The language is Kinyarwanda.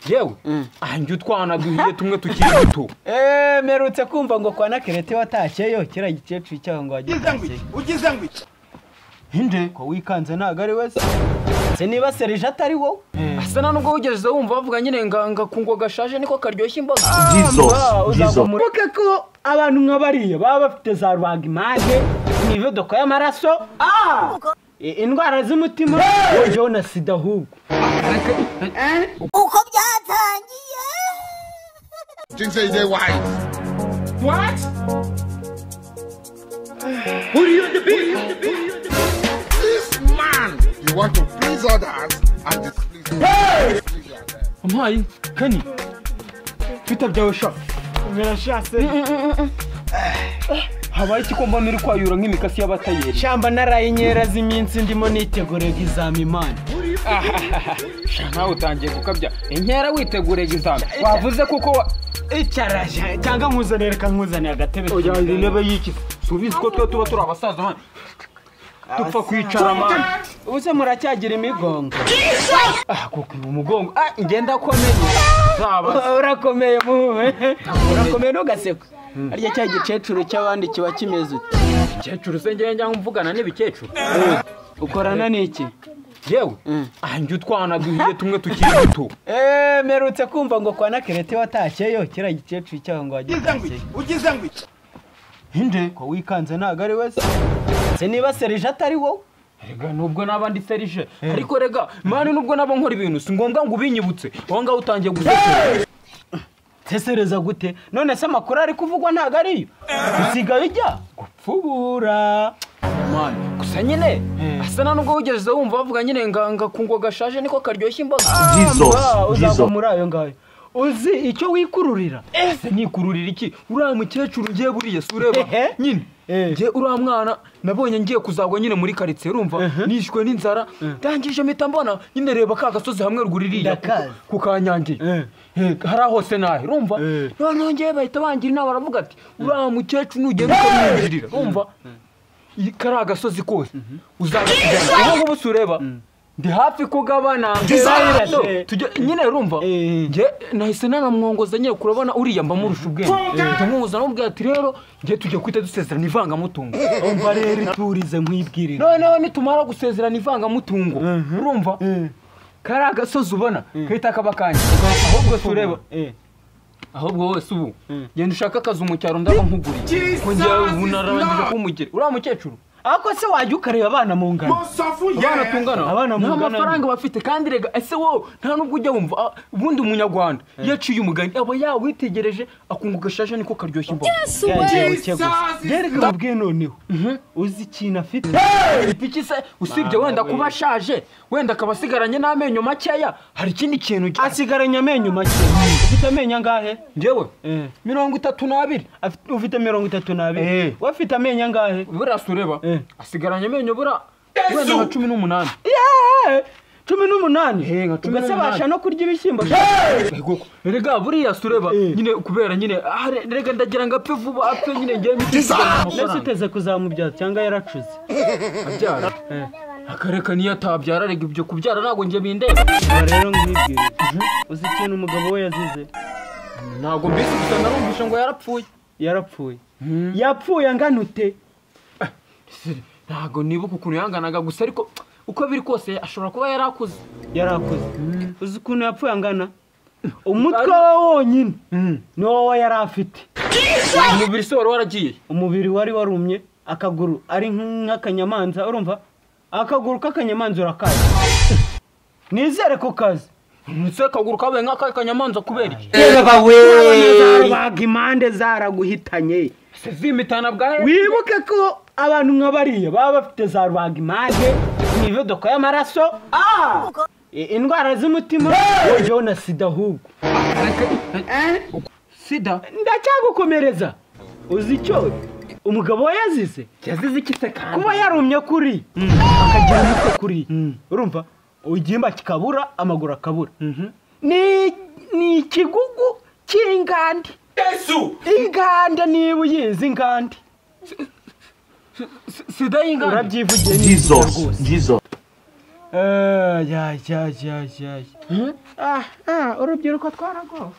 Yewe anjye utwana duhiye tumwe tukiri duto. Merutse kumva ngo kwa Nakerete watashyeyo kira gikecuru cyaho ngo wagize. Ugize ngo iki? Inde ko wikanze ntago ari wese. Se niba Serije atari wowe. Asa na nubwo wigeze wumva bavuga nyine nganga kungo gashaje niko karyoshye imboga. Jesus. Muke ko abantu nka bariya baba bafite za rubagimpande, imivuduko y'amaraso, indwara z'umutima, wojeho na sida ahubwo. Uko byatangiye. Things say they white. What? Who do you the beat? This man, you want to please others and displease others. Ampaye kani bita byawe sha. Birashase. Habaye iki ko mbona uri kwayura nk'imikasi y'abatayeri? Shamba naraye inkera z'iminsi ndimo nitegura exam imana. Sha nawe utangiye gukabya. Inkera witegura exam. Wavuze kuko icyaraje cyangwa nkuzanire reka nkuzanire agatebe. Oya intebe y'iki? Subizi ko twe tuba turi abasaza man. Dupfa kwicara man. Ubuse muracyagira imigongo. Kuko umugongo ngenda komeye. Zaba urakomeye muwe. Urakomeye ntugaseka. Arya cya gicecuru cy'abandi kiba kimeze ute? Gicecuru se ngiye njya mvugana n'ibikecuru. Ukorana n'iki? Yewe anjye utwana duhiye tumwe tukiri duto. Merutse kumva ngo kwa Nakerete watashyeyo kira gicecuru cyaho ngo wagize. Ugize ngo iki? Inde ko wikanze ntago ari wese. Se niba Serije atari wowe. Rega nubwo naba ndi Serije ariko rega mani nubwo naba nkora ibintu si ngombwa ngo ubinyibutse. Aho ngaho utangiye gusesereza. Sesereza gute? None se amakuru ari kuvugwa ntago ariyo. Usigaye ujya gupfubura. Mani gusa nyine asa na nubwo wigeze wumva bavuga nyine nganga kungo gashaje niko karyoshye imboga. Uzagwa muri ayo ngayo. Uzi icyo wikururira? Ese nikururira iki? Uriya mukecuru ngiye buriye si ureba nyine. Ngiye uriya mwana nabonye ngiye kuzagwa nyine muri quartier urumva nishwe n'inzara ndangije mpita mbona nyine reba ka gasozi hamwe rwuririya ku Kanyange hari hose nahe urumva noneho ngiye bahita bangira inama baravuga ati uriya mukecuru nugenda ukamwinjirira urumva kari agasozi kose uzagasigana. Ubu ngubu si ureba ndi hafi kugabana nyine urumva nge nahise nanamwongoza nyine kurabona uriya mba murusha ubwenge ndamwongoza namubwira ati rero nge tujya kwita dusezerana ivangamutungo. Umva rero iturize nkwibwirira. Noneho nitumara gusezerana ivangamutungo urumva kari agasozi ubona kahita kaba kanjye. Ahubwo si ureba ahubwo wowe si ubu genda ushaka akazi mu cyaro ndaba nkuguriye ko ngewe ubu narangije kumugera uriya mukecuru. Ako se wajya ukareba abana mu ngano? Abana tungana abana mu ngano nta mafaranga bafite kandi rega ese wowe nta nubwo ujya wumva ubundi umunyarwanda iyo aciye umugani aba yawitegereje akungu gashaje niko karyoshye imboga. Yereka mubwiye noneho uzi ikintu afite? Iki se usibye wenda kuba ashaje wenda akaba asigaranye n'amenyo makeya hari ikindi kintu asigaranye amenyo make. Ufite amenyo angahe? Njyewe 32. Ufite 32. We afite amenyo angahe? Buriya si ureba asigaranye amenyo bura wenda nka 18. 18? Ubwo basha no kurya ibishyimbo. Rega buriya si ureba nyine kubera nyine rega ndagira ngo apfe vuba apfe nyine ngiye mbese uteze kuzamubyara cyangwa yaracuze abyara akareka niyo atabyara rega ibyo kubyara ntabwo ngiye bindeba. Rero nkwibwira uzi ikintu umugabo we yazize? Ntabwo mbese gusa narumvishe ngo yarapfuye. Yarapfuye. Yapfuye angana ute? Ntabwo nibuka ukuntu yanganaga gusa ariko uko biri kose ashobora kuba yarakuze. Yarakuze. Uzi ukuntu yapfuye angana? Umutwe we wonyine ni wowe yari afite. Umubiri se wari waragiye? Umubiri wari warumye, akaguru ari nk'akanyamanza urumva? Akaguru k'akanyamanza urakazi. Nizere ko kazi. Ndetse akaguru kabaye nk'akanyamanza kubera iki? Baga impande zaraguhitanye. Zimitana bwahe? Wibuke ko abantu nka bariya baba bafite za rubagimpande, imivuduko y'amaraso, indwara z'umutima, wojeho na sida ahubwo. Sida? Ndacyagukomereza. Uzi icyo umugabo we yazize? Yazize iki se kandi? Kuba yarumye kuri akagira umutwe kuri urumva igihimba kikabura amaguru akabura. Ni ikigugu cy'ingande. Ingande niba uyizi ingande. Sida y'ingande. Urabyivugiye neza rwose. Ya ya ya ya. Ah, urubyiruko twaragowe.